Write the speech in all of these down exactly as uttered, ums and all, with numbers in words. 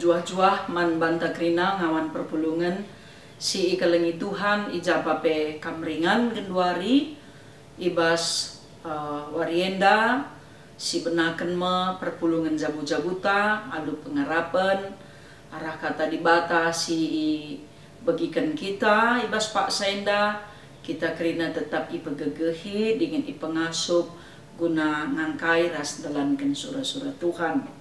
Juah-juah man banta kerina ngawan perpulungen si ikelengi Tuhan, i ja pa pe kam ringan genduari i bas, eh, wari enda, sibenaken me perpulungen jabu-jabuta alu pengarapen arah Kata Dibata si ibegiken kita i bas paksa enda. Kita kerina tetap ipegegehi dingen ipengasup guna ngangkai ras ndalanken sura-sura Tuhan.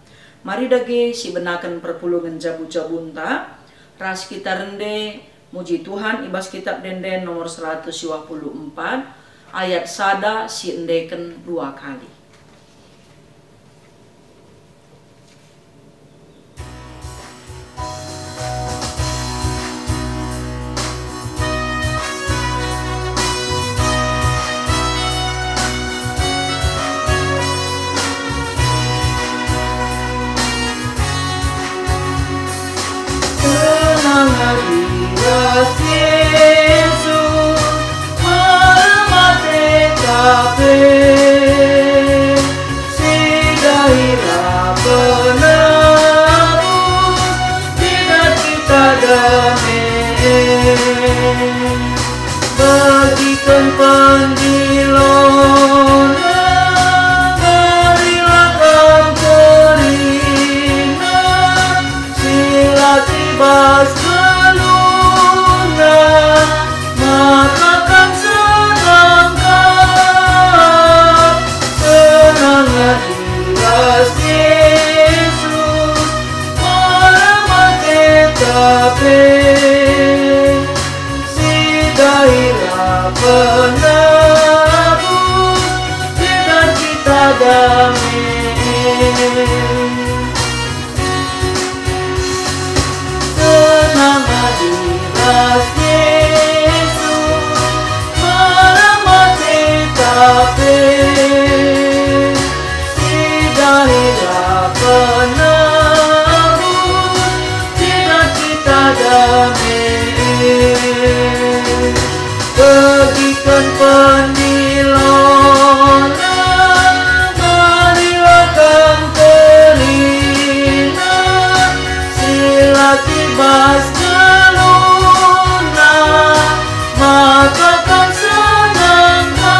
Mari dage sibenaken perpulungen jabu-jabunta ras kita rende muji Tuhan i bas Kitab Ende-enden nomor seratus dua puluh empat, ayat sada siendeken dua kali. Senang hati ras Yesus, merem ate ka pe. Si dahilah penebus, tidak kita dame. Begiken pendilona, berilah kam kerina, si la tibas geluhna, maka kam senang ka. Senang hati ras Yesus, merem ate ka pe. Si dahilah penebus, si dahilah kita dame. Senang hati ras Yesus, merem ate ka pe. Si dahilah penebus, si dahilah kita dame. Begiken pendilona, berilah kam kerina, si la tibas geluhna, maka kam senang ka.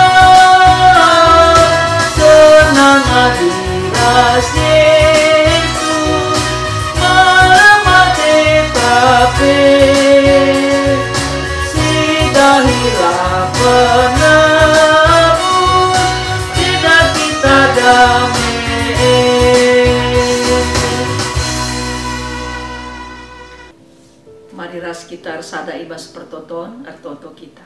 Senang hati ras Yesus, merem ate ka pe. Si dahilah penebus, si dahilah kita dame. Mari ras kita ersada i bas pertoton, ertoto kita.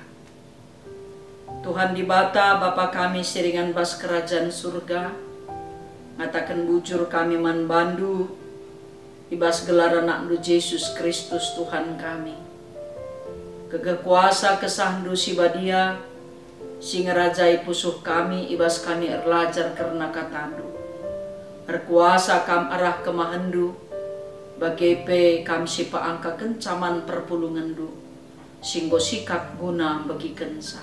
Tuhan Dibata, Bapa kami si ringan bas Kerajan Surga, ngataken bujur kami man bandu, i bas gelar AnakNdu Jesus Kristus, Tuhan kami. Gegeh kuasa KesahNdu si Badia, si ngerajai pusuh kami i bas kami erlajar kerna KataNdu. Erkuasa Kam arah kemahenNdu, bage pe Kam si peangkakenca man perpulungenNdu, si enggo sikap guna mbegikenca.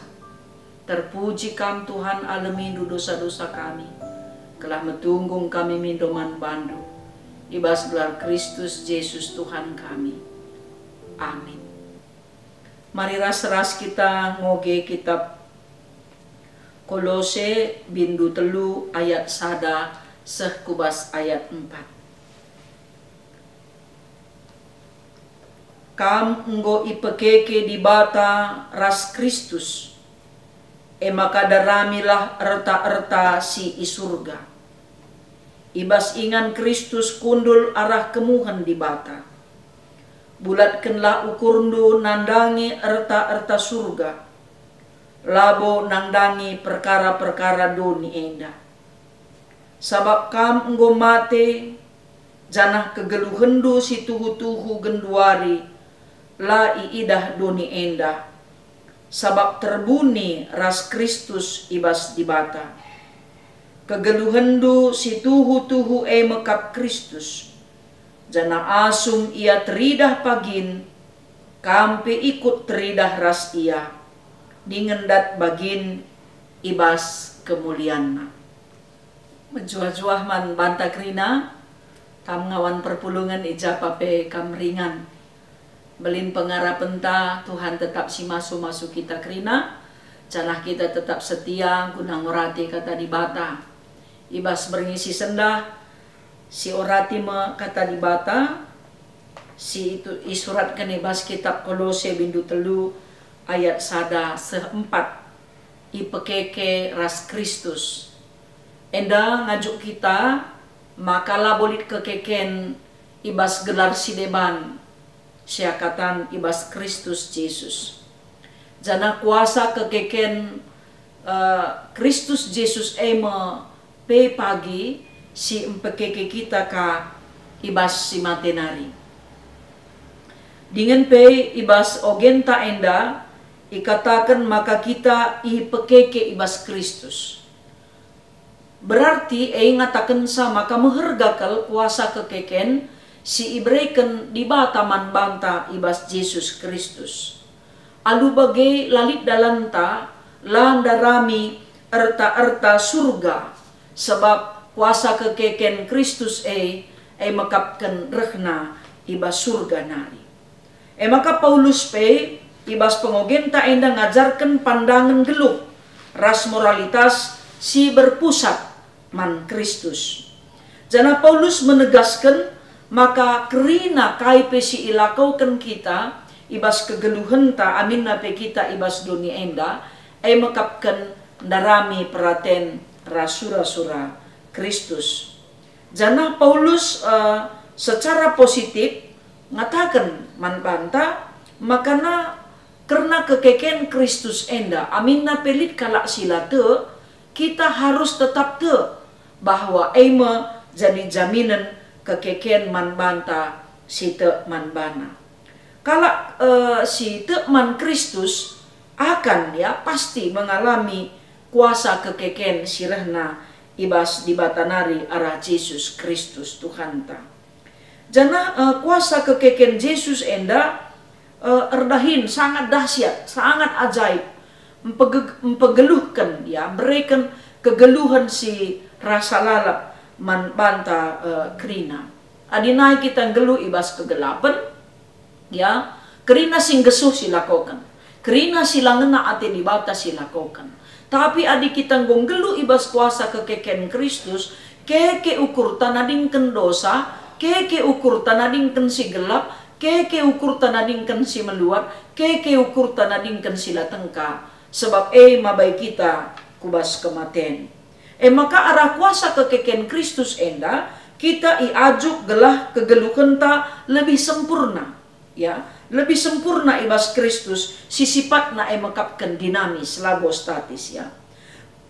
Terpuji Kam, Tuhan, alemindu dosa-dosa kami, gelah metunggung kami mindo man bandu, i bas gelar Kristus Jesus Tuhan kami. Amin. Mari ras-ras kita ngoge kitab Kolose, bindu telu ayat sada seh ku bas ayat empat. Kam enggo ipekeke Dibata ras Kristus, e maka daramilah erta-erta si i Surga. I bas ingan Kristus kundul arah kemuhen Dibata. Bulatkenlah ukurndu nandangi erta-erta Surga, labo nandangi perkara-perkara doni enda. Sabap kam enggo mate, janah kegeluhenndu si tuhu-tuhu genduari la iidah doni enda, sabap terbuni ras Kristus i bas Dibata. Kegeluhenndu si tuhu-tuhu e me kap Kristus, janah asum Ia teridah pagin, kam pe ikut teridah ras Ia, dingen dat bagin i bas kemulianNa. Mejuah-juah man banta kerina, Kam ngawan perpulungen i ja pa pe kam ringan. Belin pengarapenta, Tuhan tetap simasu-masu kita kerina, janah kita tetap setia guna ngorati Kata Dibata. I bas berngi si sendah, si orati me Kata Dibata, si itu isuratken i bas kitab Kolose bindu telu ayat sada seh empat, ipekeke ras Kristus. Enda ngajuk kita maka labo lit kekeken i bas gelar si deban, seakatan i bas Kristus Jesus. Janah kuasa kekeken, eh, Kristus Jesus e me pe pagi si mpekeke kita ka i bas si mate nari. Dingen pe i bas ogenta enda ikataken maka kita ipekeke i bas Kristus. Berarti e ngatakenca maka meherga kal kuasa kekeken si ibereken Dibata man banta i bas Jesus Kristus. Alu bage la lit dalanta la ndarami erta-erta Surga, sabap kuasa kekeken Kristus e, e mekapken rehna i bas Surga nari. E maka Paulus pe i bas pengogenta enda ngajarken pandangen geluh ras moralitas si berpusat man Kristus. Janah Paulus menegasken maka kerina kai pe si ilakoken kita i bas kegeluhenta aminna pe kita i bas doni enda, e mekapken ndarami peraten ras sura-sura Kristus. Janah Paulus, eh, secara positif ngataken man banta makana kerna kekeken Kristus enda, aminna pe lit kalak si la tek, kita harus tetap tek bahwa e me jadi jaminen kekeken man banta si tek man baNa. Kalak, eh, si tek man Kristus akan, ya, pasti mengalami kuasa kekeken si rehna i bas Dibata nari arah Jesus Kristus Tuhanta. Janah, eh, kuasa kekeken Jesus enda, eh, erdahin sangat dahsyat, sangat ajaib, mpege-, mpegeluhken, ya, mbereken kegeluhen si rasa lalap man banta, eh, kerina. Adi nai kita nggeluh i bas kegelapen, ya, kerina si nggesuh si lakoken, kerina si la ngena ate Dibata si lakoken. Tapi adi kita enggo nggeluh i bas kuasa kekeken Kristus, keke ukurta nadingken dosa, keke ukurta nadingken si gelap, keke ukurta nadingken si meluat, keke ukurta nadingken si la tengka, sebab e mabai kita ku bas kematen. E maka arah kuasa kekeken Kristus enda, kita iajuk gelah kegeluhenta lebih sempurna, ya, lebih sempurna i bas Kristus, si sipatna e mekapken dinamis, labo statis, ya.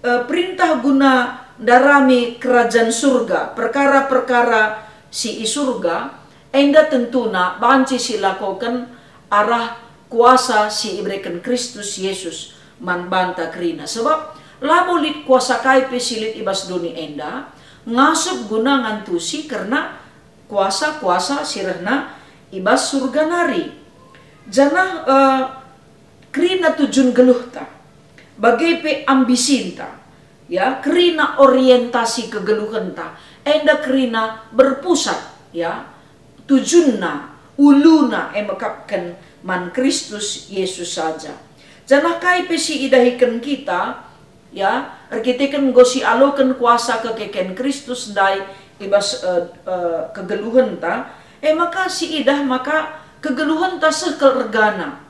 E, perintah guna ndarami Kerajan Surga, perkara-perkara si i Surga, enda tentuna banci silakoken arah kuasa si ibereken Kristus Jesus man banta kerina. Sebab labo lit kuasa kai pe si lit i bas doni enda ngasup guna ngantusi kerna kuasa-kuasa si rehna i bas Surga nari. Janah, eh, kerina tujun geluhta, bage pe ambisinta, ya, kerina orientasi kegeluhenta, enda kerina berpusat, ya, tujunna, uluna e mekapken man Kristus Jesus saja. Janah kai pe si idahiken kita, ya, erkiteken enggo sialoken kuasa kekeken Kristus ndai i bas, eh, eh, kegeluhenta, e maka siidah maka kegeluhenta seh kal ergana,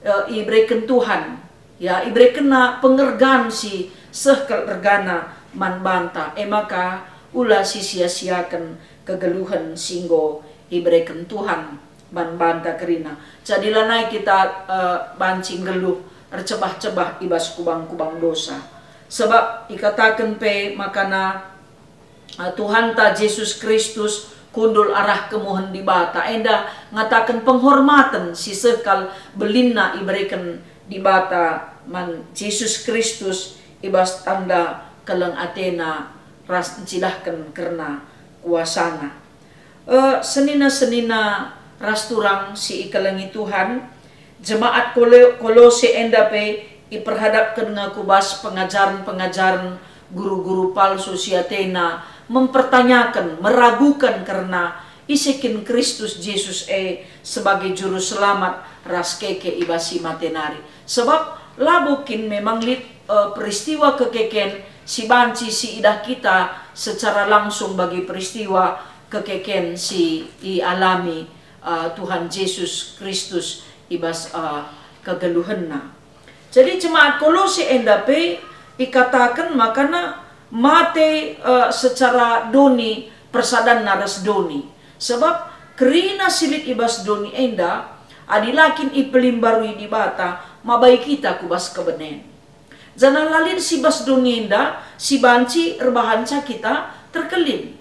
eh, ibereken Tuhan, ya, iberekenna pengergan si seh kal ergana man banta, e maka ula sisia-siaken kegeluhen si enggo ibereken Tuhan man banta kerina. Jadi lanai kita, eh, banci nggeluh ercebah-cebah i bas kubang-kubang dosa. Sebab ikataken pe makana, eh, Tuhanta Jesus Kristus kundul arah kemuhen Dibata, enda ngataken penghormaten si seh kal belinna ibereken Dibata man Jesus Kristus i bas tanda keleng ateNa ras ncidahken kerna kuasaNa. Eh, senina-senina ras turang si ikelengi Tuhan, jemaat Kolo-, Kolose enda pe iperhadapken nge ku bas pengajaren-pengajaren guru-guru palsu si atena mempertanyaken, meraguken kerna ise kin Kristus Jesus e sebagai Juru Selamat ras keke i bas si mate nari. Sebab labo kin memang lit, eh, peristiwa kekeken si banci siidah kita secara langsung bagi peristiwa kekeken si ialami, eh, Tuhan Jesus Kristus i bas, eh, kegeluhenNa. Jadi jemaat Kolose enda pe ikataken makana mate, eh, secara doni persadanna ras doni. Sebab kerina si lit i bas doni enda, adi la kin ipelimbarui Dibata, mabai kita ku bas kebenen. Janah la lit si bas doni enda si banci erbahanca kita terkelin.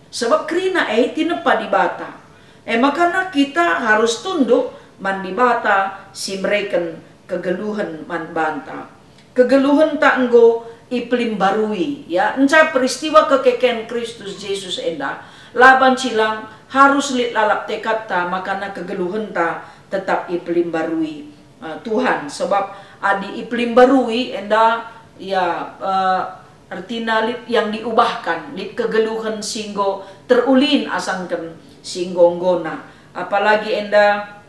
Sebab kerina e tinepa Dibata. E makana kita harus tunduk man Dibata si mereken kegeluhen man banta. Kegeluhenta enggo ipelimbarui, ya, enca peristiwa kekeken Kristus Jesus enda, la banci lang harus lit lalap tekadta makana kegeluhenta tetap ipelimbarui, eh, Tuhan. Sebab adi ipelimbarui enda, ya, eh, ertina lit yang diubahkan, lit kegeluhen si enggo terulin asangken si enggo-enggona. Apalagi enda,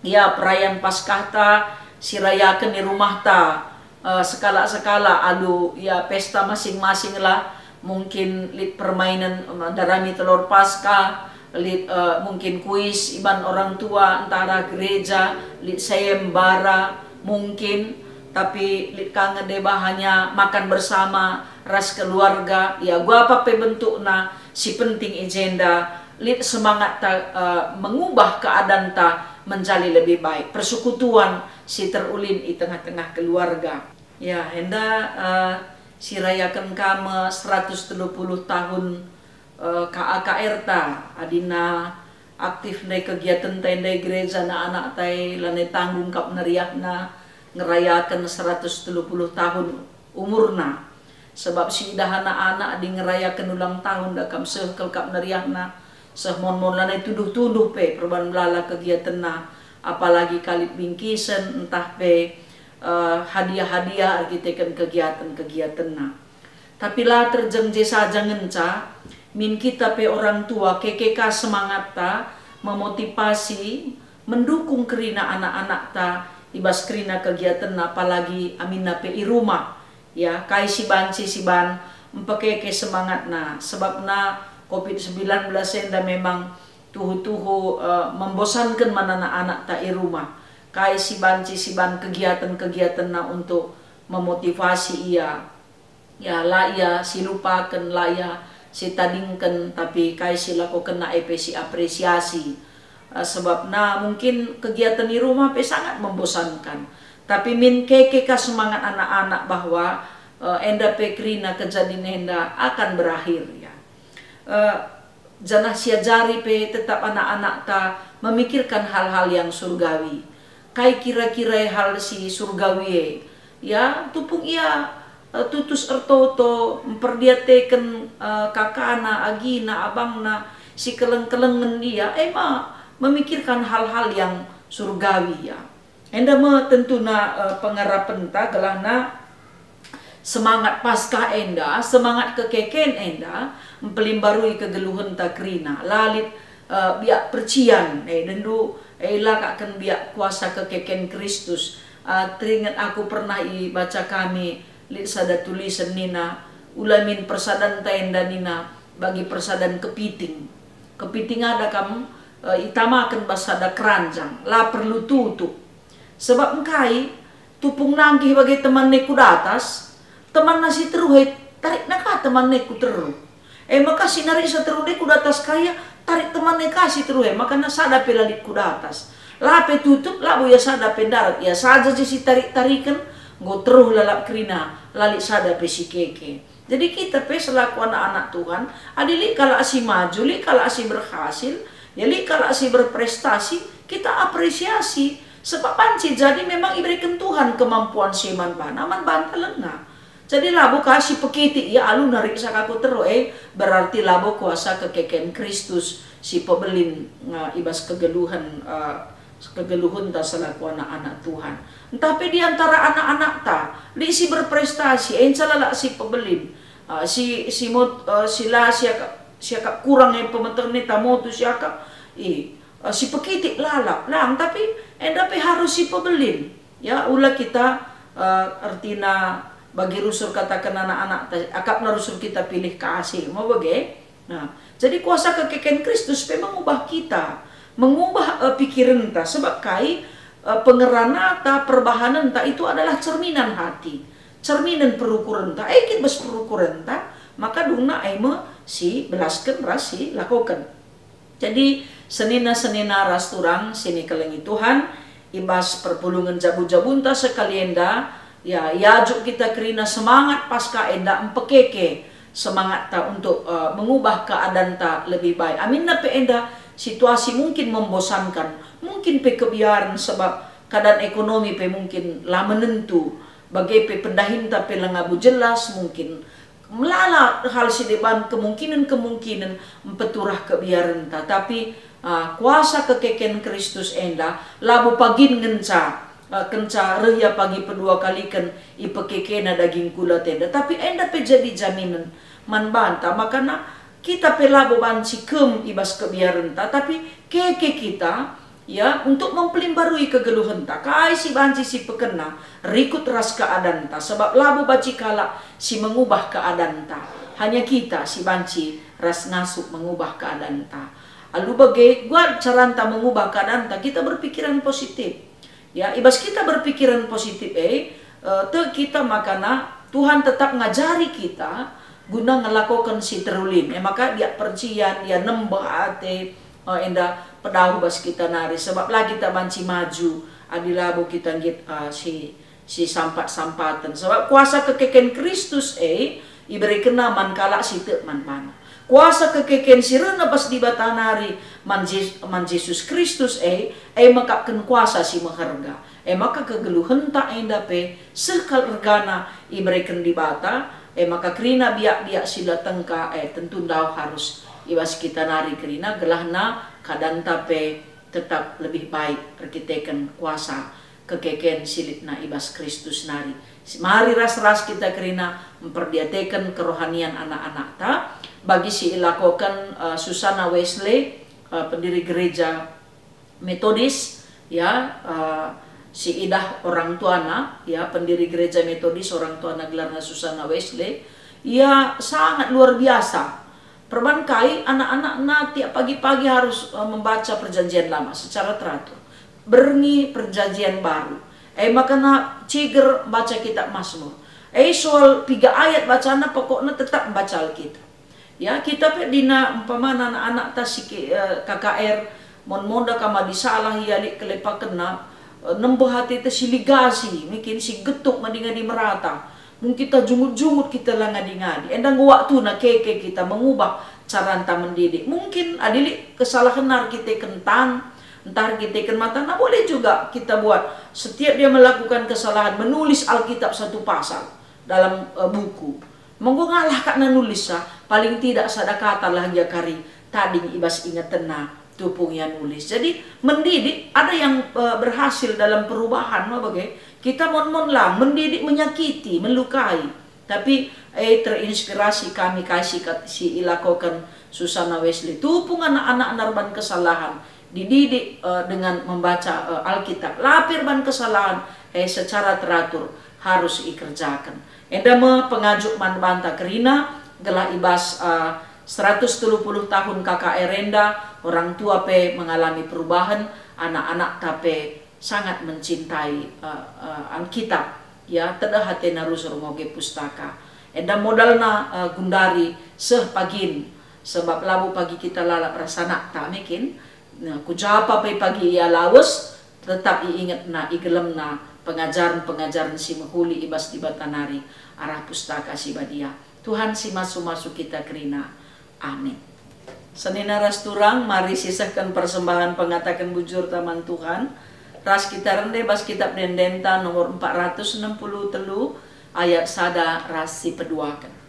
ya, perayan Paskahta si rayaken i rumahta, eh, sekalak-sekalak alu, ya, pesta masing-masing lah. Mungkin lit permainan, em, ndarami telor Paskah, lit, eh, mungkin kuis iban orang tua, ntah arah gereja, lit sayembara, mungkin, tapi lit ka nge deba hanya makan bersama ras keluarga, ya, agu apa pe bentukna, si penting i jenda lit semangatta, eh, mengubah keadanta menjadi lebih baik. Persekutuan si terulin i tengah-tengah keluarga. Ya, enda, eh, si rayaken ka me seratus telu puluh tahun, eh, K A K R ta, adina aktif ndai kegiatenta ndai gereja, anak-anakta e lanai tanggung kap neriahna ngerayaken seratus telu puluh tahun umurna. Sebab si idah anak-anak adi ngerayaken ulang tahun da kam seh kal kap neriahna, seh mon-mon lanai tuduh-tuduh pe perban melala kegiatenna, apalagi kalit bingkisen ntah pe, eh, hadiah-hadiah erkiteken kegiaten-kegiatenna. Tapi la terjeng je saja ngenca, min kita pe orang tua keke ka semangatta, memotivasi, mendukung kerina anak-anakta i bas kerina kegiatenna, apalagi aminna pe i rumah. Ya, kai si banci si ban mpekeke semangatna, sebabna covid sembilan belas enda memang tuhu-tuhu, eh, membosanken man anak-anakta i rumah. Kai si banci si ban kegiaten-kegiatenna untuk memotivasi ia. Ya, la ia si lupaken, la ia si tadingken, tapi kai si lakokenna e pe si apresiasi. Eh, sebabna mungkin kegiatan i rumah pe sangat membosankan. Tapi min keke ka semangat anak-anak bahwa, eh, enda pe kerina kejadin enda akan berakhir, ya. Eh, janah siajari pe tetap anak-anakta memikirkan hal-hal yang surgawi. Kai kira-kira hal si surgawi e? Ya, tupung ia, eh, tutus ertoto, mperdiateken, eh, kakana, agina, abangna, si keleng-kelengen ia, e ma memikirkan hal-hal yang surgawi, ya. Enda me tentuna, eh, pengarapenta gelahna semangat Paskah enda, semangat kekeken enda, mpelimbarui kegeluhenta kerina. La lit, eh, biak percian, eh, dendu, eh, ilakaken biak kuasa kekeken Kristus. Ah, teringet aku pernah ibaca kami lit sada tulisen nina, ula min persadanta enda nina, bagi persadan kepiting. Kepiting ada kam, eh, itamaken bas sada keranjang, la perlu tutup. Sebab engkai? Tupung nangkih bage temanna ku datas, temanna si teruh e tarikna ka temanna ku teruh. E maka si nariksa teruh ndai ku datas ka ia, tarik temanna ka si teruh e, makana sada pe la lit ku datas. La pe tutup, labo ia sada pe ndarat, ia saja je si tarik-tariken, enggo teruh lalap kerina, la lit sada pe si keke. Jadi kita pe selaku anak-anak Tuhan, adi lit kalak si maju, lit kalak si berhasil, ya lit kalak si berprestasi, kita apresiasi. Sebab banci jadi memang ibereken Tuhan kemampuan si man bana, man banta langa. Jadi labo ka si pekiti ia alu nariksa ka ku teruh e, berarti labo kuasa kekeken Kristus si pebelin, eh, i bas kegeluhen, eh, kegeluhenta selaku anak-anak Tuhan. Ntah pe di antara anak-anakta, lit si berprestasi, e nca lalap si pebelin. Ah, si, si mot-, eh, si la siakap, siakap kurang e pemetehna, tah motu siakap, i, eh, si pekitik lalap, lang, tapi enda pe harus sipebelin. Ya, ula kita, eh, ertina bagi rusur kataken anak-anak ta, akapna rusur kita pilih kasih, mau bage? Nah, jadi kuasa kekeken Kristus pe mengubah kita, mengubah, eh, pikirenta, sebab kai, eh, pengeranata, perbahanenta itu adalah cerminan hati, cerminan perukurenta. Eh, kin bas perukurenta, maka dungna e me si belasken ras si lakoken. Jadi, senina-senina ras turang si nikelengi Tuhan, i bas perpulungen jabu-jabunta sekali enda, ya, iajuk kita kerina semangat Paskah enda mpekeke semangatta untuk, eh, mengubah keadanta lebih baik. Aminna pe enda situasi mungkin membosankan, mungkin pe kebiaren sebab keadaan ekonomi pe mungkin la menentu, bage pe pendahinta pe langa bu jelas, mungkin melala hal si deban kemungkinen-kemungkinen mpeturah kebiarenta. Tapi, ah, kuasa kekeken Kristus enda labo pagin ngenca, ah, kenca reh ia pagi pedua kaliken ipekekena daging kulat enda, tapi enda pe jadi jaminen man banta, makana kita pe labo banci kem i bas kebiarenta, tapi keke kita, ya, untuk mempelimbarui kegeluhenta, kai si banci sipekena rikut ras keadanta, sebab labo banci kalak si mengubah keadanta, hanya kita si banci ras ngasup mengubah keadanta. Alu bage, kuga caranta mengubah keadanta, kita berpikiran positif. Ya, i bas kita berpikiran positif e, eh, tek kita makana Tuhan tetap ngajari kita guna ngelakoken si terulin. E maka dia percian, dia nembeh ate, eh, enda pedauh bas kita nari, sebab la kita banci maju adi labo kita nggit, eh, si, si sampat-sampaten. Sebab kuasa kekeken Kristus e iberekenNa man kalak si tek man baNa. Kuasa kekeken si rehna bas Dibata nari man Jes-, man Jesus Kristus e, e mekapken kuasa si meherga. E maka kegeluhenta enda pe seh kal ergana ibereken Dibata, e maka kerina biak-biak si la tengka, e, tentu ndauh arus i bas kita nari kerina, gelahna keadanta pe tetap lebih baik erkiteken kuasa kekeken si litna i bas Kristus nari. Si mari ras-ras kita kerina mperdiateken kerohanian anak-anakta, bagi si ilakoken, eh, Susana Wesley, eh, pendiri gereja Metodis, ya, eh, si idah orang tuana, ya, pendiri gereja Metodis orang tuana gelarna Susana Wesley. Ia sangat luar biasa. Perban kai anak-anakna tiap pagi-pagi harus, eh, membaca Perjanjian Lama secara teratur. Berngi Perjanjian Baru. E makana ciger baca kitab Mazmur. E soal piga ayat bacana, pokokna tetap membaca Alkitab. Ya, kita pe dina umpamana anak-anakta si ke-, eh, K K R, mon-monda kam adi salah ia lit kelepakenna, eh, nembeh ateta si ligasi, mungkin si getuk ngadi-ngadi merata. Mungkin tah jungut-jungut kita la ngadi-ngadi. Enda enggo waktuna keke kita mengubah caranta mendidik. Mungkin adi lit kesalahenna erkiteken tan, ntah erkiteken matana, boleh juga kita buat. Setiap dia melakukan kesalahan, menulis Alkitab satu pasal dalam, eh, buku. Menggo ngalah kak nanulis, ah, paling tidak sada kata lah gia kari tading i bas ingetenna tupung ia nulis. Jadi, mendidik ada yang, eh, berhasil dalam perubahan, ma bage? Kita mon-mon lang, mendidik menyakiti, melukai. Tapi, eh, terinspirasi kami kai si kat-, si ilakoken Susana Wesley. Tupung anak-anak erban kesalahan, dididik, eh, dengan membaca, eh, Alkitab. La pe erban kesalahan, eh, secara teratur harus ikerjaken. Enda me pengajuk man banta kerina, gelah i bas, eh, seratus telu puluh tahun K K R enda, orang tua pe mengalami perubahan, anak-anakta pe sangat mencintai, eh, eh, Alkitab, ya, tedeh atena rusur ngoge pustaka. Enda modalna, eh, gundari seh pagin, sebab labo pagi kita lalap ras anakta, mungkin. Nah, ku ja pe pagi ia lawes, tetap iingetna, igelemna pengajaren-pengajaren si mehuli i bas Dibata nari arah Pustaka Si Badia. Tuhan si masu-masu kita kerina. Amin. Senina ras turang, mari sisehken persembahan pengataken bujurta man Tuhan, ras kita rende bas Kitab Ende-Endenta nomor empat ratus enam puluh telu, ayat sada ras si peduaken.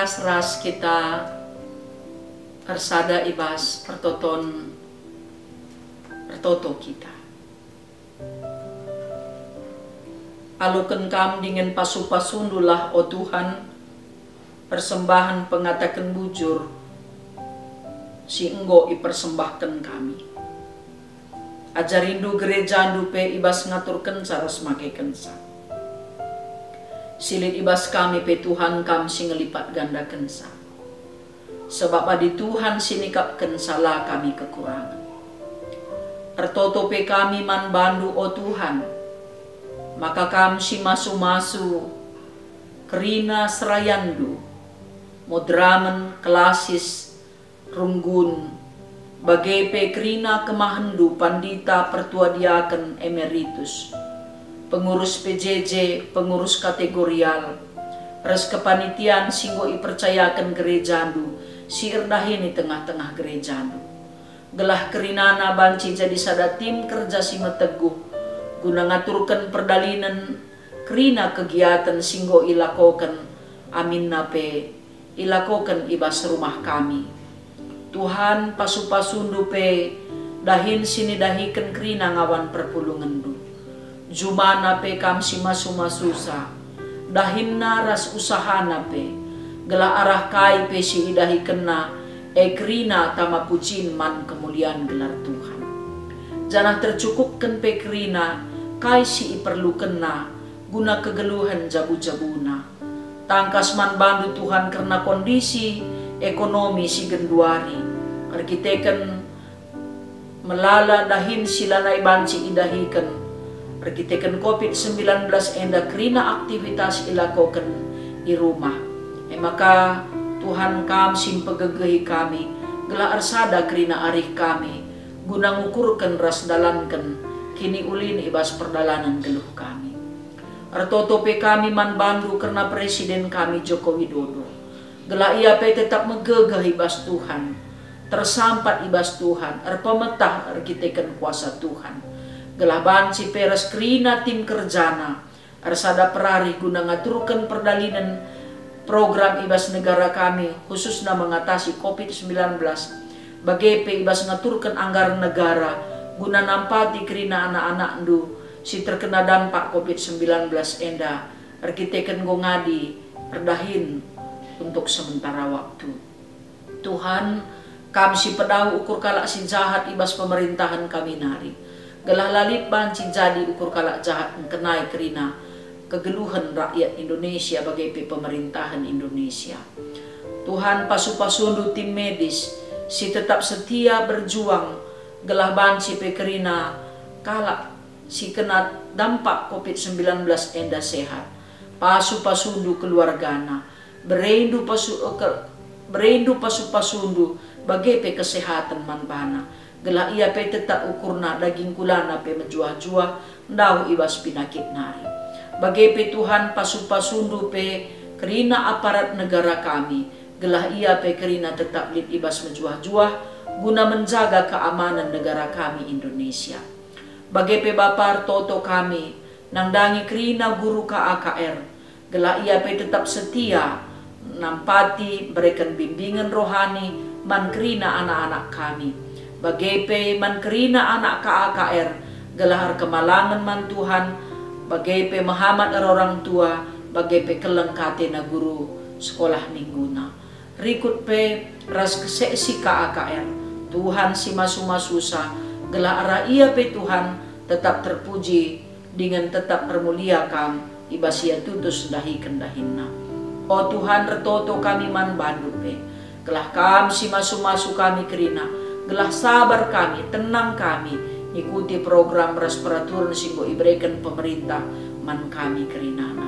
Ras-ras kita ersada i bas pertoton ertoto kita. Aloken Kam dingen pasu-pasundulah, o Tuhan, persembahen pengataken bujur si enggo ipersembahken kami. Ajarindu gerejandu pe i bas ngaturkenca ras makekenca. Si lit i bas kami pe, Tuhan, Kam si ngelipat gandakenca. Sebab adi Tuhan si nikapkenca, la kami kekurangen. Ertoto pe kami man bandu, o Tuhan, maka Kam si masu-masu kerina serayandu, moderamen, klasis, runggun, bage pe kerina kemahenndu pandita, pertua diaken emeritus, pengurus P J J, pengurus kategorial, ras kepanitian si enggo ipercayaken gerejandu si erdahin i tengah-tengah gerejandu. Gelah kerinana banci jadi sada tim kerja si meteguh guna ngaturken perdalinen kerina kegiaten si enggo ilakoken, aminna pe ilakoken i bas rumah kami. Tuhan, pasu-pasundu pe dahin si nidahiken kerina ngawan perpulungenndu. Jumana pe Kam si masu-masusa, dahinna ras usahana pe, gelah arah kai pe si idahikenna, e kerina tama pucin man kemulian gelar Tuhan. Janah tercukupken pe kerina kai si iperlukenna guna kegeluhen jabu-jabuna. Tangkas man bandu, Tuhan, kerna kondisi ekonomi si genduari, erkiteken melala dahin si lanai banci idahiken, erkiteken covid sembilan belas enda kerina aktivitas ilakoken i rumah. E maka, Tuhan, Kam si mpegegehi kami, gelah ersada kerina arih kami, guna ngukurken ras ndalanken kiniulin i bas perdalanen geluh kami. Ertoto pe kami man bandu kerna Presiden kami Joko Widodo, gelah ia pe tetap megegeh i bas Tuhan, tersampat i bas Tuhan, erpemetah erkiteken kuasa Tuhan, gelah banci pe ras kerina tim kerjana ersada perarih guna ngaturken perdalinen program i bas negara kami, khususna mengatasi covid sembilan belas, bage pe i bas ngaturken anggaran negara guna nampati kerina anak-anakndu si terkena dampak covid sembilan belas enda, erkiteken enggo ngadi erdahin untuk sementara waktu. Tuhan, Kam si pedauh ukur kalak si jahat i bas pemerintahen kami nari, gelah la lit banci jadi ukur kalak jahat ngkenai kerina kegeluhen rakyat Indonesia bage pe pemerintahen Indonesia. Tuhan, pasu-pasundu tim medis si tetap setia berjuang gelah banci pe kerina kalak si kena dampak covid sembilan belas enda sehat. Pasu-pasundu keluargana, bereindu pasu, eh, ke, bereindu pasu-pasundu bage pe kesehaten man bana, gelah ia pe tetap ukurna daging kulana pe mejuah-juah ndauh i bas pinakit nari. Bage pe Tuhan, pasu-pasundu pe kerina aparat negara kami, gelah ia pe kerina tetap lit i bas mejuah-juah guna menjaga keamanan negara kami Indonesia. Bage pe Bapa, ertoto kami nandangi kerina guru K A K R, gelah ia pe tetap setia nampati, bereken bimbingen rohani man kerina anak-anak kami. Bage pe man kerina anak K A K R, gelah erkemalangen man Tuhan, bage pe mehamat erorang tua, bage pe keleng katena guru sekolah mingguna. Rikut pe ras keseksi K A K R, Tuhan si masu-masusa, gelah arah ia pe Tuhan tetap terpuji dingen tetap ermulia Kam i bas ia tutus ndahiken dahinna. O Tuhan, ertoto kami man bandu pe, gelah Kam si masu-masu kami kerina, gelah sabar kami, tenang kami, ngikuti program ras peraturen si enggo ibereken pemerintah man kami kerinana.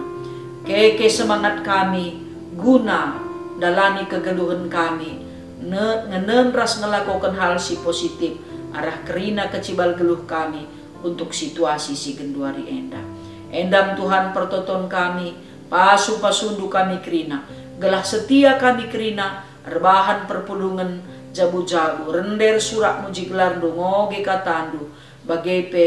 Keke semangat kami guna ndalani kegeluhen kami, ne-, ngenen ras ngelakoken hal si positif arah kerina kecibal geluh kami untuk situasi si genduari enda. Endam Tuhan pertoton kami, pasu-pasundu kami kerina, gelah setia kami kerina, erbahan perpulungen jabu-jabu, rende ersurak muji gelarndu, ngoge katandu, bage pe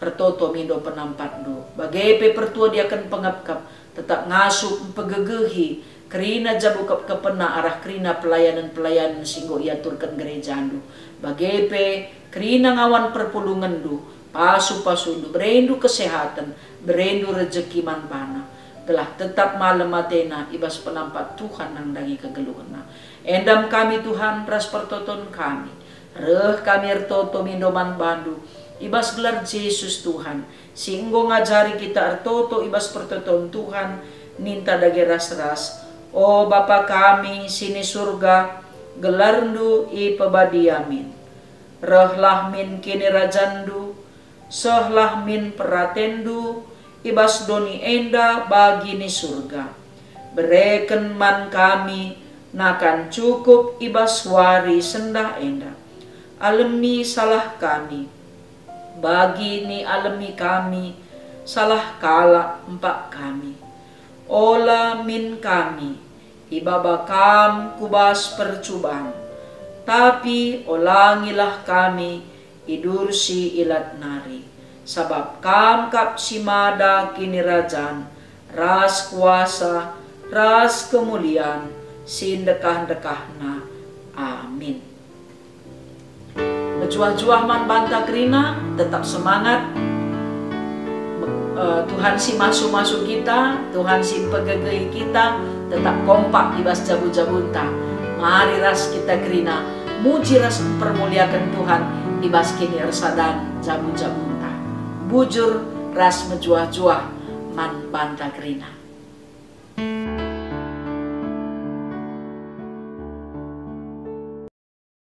ertoto mindo penampatndu, bage pe pertua diaken pengepkep, tetap ngasup mpegegehi Kerina jabu kepkepenna arah kerina pelayanen-pelayanen si enggo iaturken gerejandu. Bage pe kerina ngawan perpulungenndu, pasu-pasundu, berendu kesehaten, berendu rejeki man bana, gelah tetap malem atena i bas penampat Tuhan nandangi kegeluhenna. Endam kami, Tuhan, ras pertoton kami. Reh kami ertoto mindo man bandu, i bas gelar Jesus, Tuhan, si enggo ngajari kita ertoto i bas pertoton Tuhan, ninta dage ras-ras, "O Bapa kami si ni Surga, gelarNdu ipebadia min. Rehlah min kinirajanndu, sehlah min peratenNdu i bas doni enda bagi ni Surga. Bereken man kami nakan cukup i bas wari sendah enda. Alemi salah kami, bagi ni alemi kami salah kalak empak kami. Ola min kami ibaba Kam ku bas percuban, tapi olangilah kami idursi ilat nari, sabap Kam kap si mada kinirajan, ras kuasa, ras kemulian si ndekah-ndekahna. Amin." Mejuah-juah man banta kerina, tetap semangat. Eh, Tuhan si masu-masu kita, Tuhan si mpegegehi kita, tetap kompak i bas jabu-jabunta. Mari ras kita kerina muji ras mpermuliaken Tuhan i bas kiniersadan jabu-jabunta. Bujur ras mejuah-juah man banta kerina.